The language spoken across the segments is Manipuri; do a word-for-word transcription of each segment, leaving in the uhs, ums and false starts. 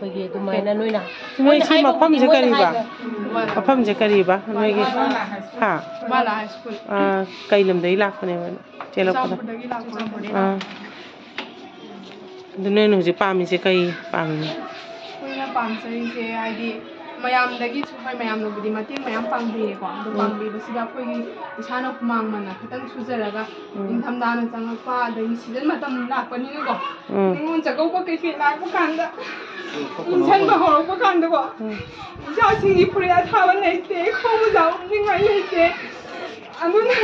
ꯑꯗꯨꯃꯥꯏꯅ ꯅꯣꯏꯅ ꯃꯣꯏ ꯁꯤ ꯃꯐꯝꯁꯦ ꯀꯔꯤꯕ? ꯃꯐꯝꯁꯦ ꯀꯔꯤꯕ ꯅꯣꯏꯒꯤ? ꯍꯥ? ꯈꯨꯕꯥꯂꯥ ꯍꯥꯏ ꯁ꯭ꯀꯨꯜ꯫ ꯑꯥ, ꯀꯩ ꯂꯝꯗꯒꯤ ꯂꯥꯛꯄꯅꯦꯕ ꯆꯦꯜꯂꯛꯄꯗ? ꯆꯨꯔꯆꯥꯟꯄꯨꯔꯗꯒꯤ ꯂꯥꯛꯄꯅꯦ꯫ ꯑꯥ꯫ ꯑꯗꯨ ꯅꯣꯏꯅ ꯍꯧꯖꯤꯛ ꯄꯥꯝꯃꯤꯁꯦ ꯀꯩ ꯄꯥꯝꯃꯤꯅꯣ? ꯑꯩꯈꯣꯏꯅ ꯄꯥꯝꯖꯔꯤꯁꯦ ꯍꯥꯏꯗꯤ ꯃꯌꯥꯝꯗꯒꯤꯁꯨ, ꯍꯣꯏ, ꯃꯌꯥꯝꯅꯕꯨꯗꯤ ꯃꯇꯦꯡ ꯃꯌꯥꯝ ꯄꯥꯡꯕꯤꯔꯦꯀꯣ, ꯑꯗꯣ ꯎꯝ꯫ ꯄꯥꯡꯕꯤꯕꯁꯤꯗ ꯑꯩꯈꯣꯏꯒꯤ ꯏꯁꯥꯅ ꯍꯨꯃꯥꯡ ꯃꯟꯅ ꯈꯤꯇꯪ ꯁꯨꯖꯔꯒ ꯎꯝ꯫ ꯅꯤꯡꯊꯝꯊꯥꯅ ꯆꯪꯉꯛꯄ, ꯑꯗꯒꯤ ꯁꯤꯖꯟ ꯃꯇꯝ ꯂꯥꯛꯄꯅꯤꯅꯀꯣ, ꯎꯝ꯫ ꯅꯤꯉꯣꯜ ꯆꯥꯛꯀꯧꯕ ꯀꯩꯀꯩ ꯂꯥꯛꯄ ꯀꯥꯟꯗ ꯏꯟꯁꯟꯕ ꯍꯧꯔꯛꯄ ꯀꯥꯟꯗꯀꯣ, ꯎꯝ꯫ ꯏꯆꯥꯁꯤꯡꯒꯤ ꯐꯨꯔꯤꯠ ꯑꯊꯥꯕ ꯂꯩꯇꯦ, ꯈꯣꯡ ꯃꯣꯖꯥ ꯎꯞꯅꯤꯡꯉꯥꯏ ꯂꯩꯇꯦ꯫ ꯑꯗꯨꯅ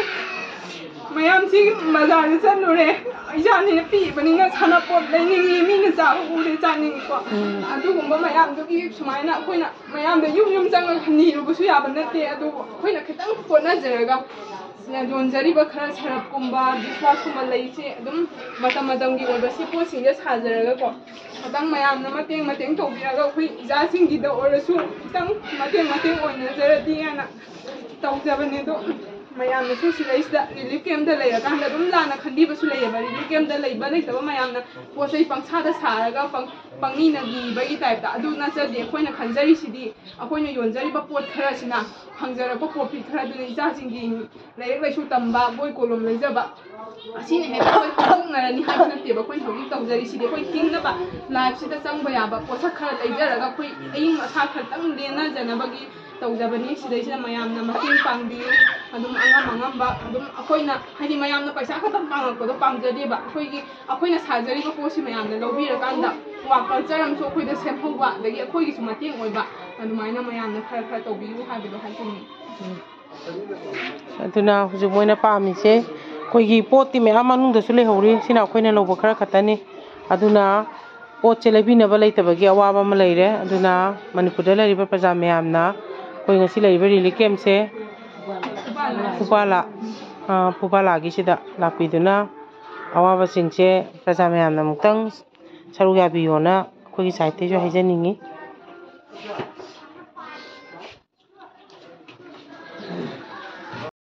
ꯃꯌꯥꯝꯁꯤ ꯕꯖꯥꯔꯗ ꯆꯠꯂꯨꯔꯦ, ꯏꯆꯥꯅꯤꯅ ꯄꯤꯛꯏꯕꯅꯤꯅ ꯁꯥꯟꯅꯄꯣꯠ ꯂꯩꯅꯤꯡꯉꯤ, ꯃꯤꯅ ꯆꯥꯕ ꯎꯔꯦ ꯆꯥꯅꯤꯡꯉꯤꯀꯣ꯫ ꯎꯝ꯫ ꯑꯗꯨꯒꯨꯝꯕ ꯃꯌꯥꯝꯗꯨꯒꯤ ꯁꯨꯃꯥꯏꯅ ꯑꯩꯈꯣꯏꯅ ꯃꯌꯥꯝꯗ ꯌꯨꯝ ꯌꯨꯝ ꯆꯪꯉꯒ ꯅꯤꯔꯨꯕꯁꯨ ꯌꯥꯕ ꯅꯠꯇꯦ꯫ ꯑꯗꯨꯕꯨ ꯑꯩꯈꯣꯏꯅ ꯈꯤꯇꯪ ꯍꯣꯠꯅꯖꯔꯒ ꯌꯣꯟꯖꯔꯤꯕ ꯈꯔ ꯁꯔꯞꯀꯨꯝꯕ, ꯗꯤꯁꯋꯥꯁꯀꯨꯝꯕ ꯂꯩꯁꯦ ꯑꯗꯨꯝ ꯃꯇꯝ ꯃꯇꯝꯒꯤ ꯑꯣꯏꯕ ꯁꯤ ꯄꯣꯠꯁꯤꯡꯁꯦ ꯁꯥꯖꯔꯒꯀꯣ, ꯈꯤꯇꯪ ꯃꯌꯥꯝꯅ ꯃꯇꯦꯡ ꯃꯇꯦꯡ ꯇꯧꯕꯤꯔꯒ ꯑꯩꯈꯣꯏ ꯏꯆꯥꯁꯤꯡꯒꯤꯗ ꯑꯣꯏꯔꯁꯨ ꯈꯤꯇꯪ ꯃꯇꯦꯡ ꯃꯇꯦꯡ ꯑꯣꯏꯅꯖꯔꯗꯤ ꯍꯥꯏꯅ ꯇꯧꯖꯕꯅꯦ꯫ ꯑꯗꯣ ꯃꯌꯥꯝꯅꯁꯨ ꯁꯤꯗꯩꯁꯤꯗ ꯔꯤꯂꯤꯐ ꯀꯦꯝꯞꯇ ꯂꯩꯔꯀꯥꯟꯗ ꯑꯗꯨꯝ ꯂꯥꯟꯅ ꯈꯟꯕꯤꯕꯁꯨ ꯂꯩꯌꯦꯕ꯫ ꯔꯤꯂꯤꯐ ꯀꯦꯝꯞꯇ ꯂꯩꯕ ꯂꯩꯇꯕ ꯃꯌꯥꯝꯅ ꯄꯣꯠ ꯆꯩ ꯄꯪꯁꯥꯗ ꯁꯥꯔꯒ ꯄꯪ-, ꯄꯪꯅꯤꯅ ꯅꯤꯕꯒꯤ ꯇꯥꯏꯞꯇ꯫ ꯑꯗꯨ ꯅꯠꯆꯗꯦ꯫ ꯑꯩꯈꯣꯏꯅ ꯈꯟꯖꯔꯤꯁꯤꯗꯤ ꯑꯩꯈꯣꯏꯅ ꯌꯣꯟꯖꯔꯤꯕ ꯄꯣꯠ ꯈꯔꯁꯤꯅ ꯐꯪꯖꯔꯛꯄ ꯄ꯭ꯔꯣꯐꯤꯠ ꯈꯔꯗꯨꯅ ꯏꯆꯥꯁꯤꯡꯒꯤ ꯂꯥꯏꯔꯤꯛ ꯂꯥꯏꯁꯨ ꯇꯝꯕ, ꯕꯣꯏ ꯀꯣꯂꯣꯝ ꯂꯩꯖꯕ, ꯑꯁꯤꯅ ꯍꯦꯛꯇ ꯑꯩꯈꯣꯏ ꯄꯨꯊꯣꯛꯅꯔꯅꯤ ꯍꯥꯏꯕ ꯅꯠꯇꯦꯕ꯫ ꯑꯩꯈꯣꯏꯅ ꯍꯧꯖꯤꯛ ꯇꯧꯖꯔꯤꯁꯤꯗꯤ ꯑꯩꯈꯣꯏ ꯍꯤꯡꯅꯕ ꯂꯥꯏꯐꯁꯤꯗ ꯆꯪꯕ ꯌꯥꯕ ꯄꯣꯠꯁꯛ ꯈꯔ ꯂꯩꯖꯔꯒ ꯑꯩꯈꯣꯏ ꯑꯏꯪ ꯑꯁꯥ ꯈꯛꯇꯪ ꯂꯦꯟꯅꯖꯅꯕꯒꯤ ꯇꯧꯖꯕꯅꯤ꯫ ꯁꯤꯗꯩꯁꯤꯗ ꯃꯌꯥꯝꯅ ꯃꯇꯦꯡ ꯄꯥꯡꯕꯤꯌꯨ꯫ ꯑꯗꯨꯝ ꯑꯉꯝ ꯑꯉꯝꯕ ꯑꯗꯨꯝ ꯑꯩꯈꯣꯏꯅ, ꯍꯥꯏꯗꯤ, ꯃꯌꯥꯝꯅ ꯄꯩꯁꯥ ꯈꯛꯇꯪ ꯄꯥꯡꯉꯛꯄꯗꯣ ꯄꯥꯝꯖꯗꯦꯕ꯫ ꯑꯩꯈꯣꯏꯒꯤ, ꯑꯩꯈꯣꯏꯅ ꯁꯥꯖꯔꯤꯕ ꯄꯣꯠꯁꯤ ꯃꯌꯥꯝꯅ ꯂꯧꯕꯤꯔꯀꯥꯟꯗ ꯋꯥ ꯀꯜꯆꯔ ꯑꯃꯁꯨ ꯑꯩꯈꯣꯏꯗ ꯁꯦꯝꯍꯧꯕ, ꯑꯗꯒꯤ ꯑꯩꯈꯣꯏꯒꯤꯁꯨ ꯃꯇꯦꯡ ꯑꯣꯏꯕ, ꯑꯗꯨꯃꯥꯏꯅ ꯃꯌꯥꯝꯅ ꯈꯔ ꯈꯔ ꯇꯧꯕꯤꯌꯨ ꯍꯥꯏꯕꯗꯣ ꯍꯥꯏꯖꯅꯤꯡꯉꯤ꯫ ꯑꯗꯨꯅ ꯍꯧꯖꯤꯛ ꯃꯣꯏꯅ ꯄꯥꯝꯃꯤꯁꯦ ꯑꯩꯈꯣꯏꯒꯤ ꯄꯣꯠꯇꯤ ꯃꯌꯥꯝ ꯃꯅꯨꯡꯗꯁꯨ ꯂꯩꯍꯧꯔꯤ, ꯁꯤꯅ ꯑꯩꯈꯣꯏꯅ ꯂꯧꯕ ꯈꯔ ꯈꯛꯇꯅꯤ꯫ ꯑꯗꯨꯅ ꯄꯣꯠꯁꯦ ꯂꯩꯕꯤꯅꯕ ꯂꯩꯇꯕꯒꯤ ꯑꯋꯥꯕ ꯑꯃ ꯂꯩꯔꯦ꯫ ꯑꯗꯨꯅ ꯃꯅꯤꯄꯨꯔꯗ ꯂꯩꯔꯤꯕ ꯄ꯭ꯔꯖꯥ ꯃꯌꯥꯝꯅ ꯑꯩꯈꯣꯏ ꯉꯁꯤ ꯂꯩꯔꯤꯕ ꯔꯤꯂꯤꯐ ꯀꯦꯝꯞꯁꯦ ꯐꯨꯕꯥꯂꯥ, ꯑ, ꯐꯨꯕꯥꯂꯥꯒꯤꯁꯤꯗ ꯂꯥꯛꯄꯤꯗꯨꯅ ꯑꯋꯥꯕꯁꯤꯡꯁꯦ ꯄ꯭ꯔꯖꯥ ꯃꯌꯥꯝꯅ ꯑꯃꯨꯛꯇꯪ ꯁꯔꯨꯛ ꯌꯥꯕꯤꯌꯣꯅ ꯑꯩꯈꯣꯏꯒꯤ ꯁꯥꯏꯠꯇꯩꯁꯨ ꯍꯥꯏꯖꯅꯤꯡꯉꯤ꯫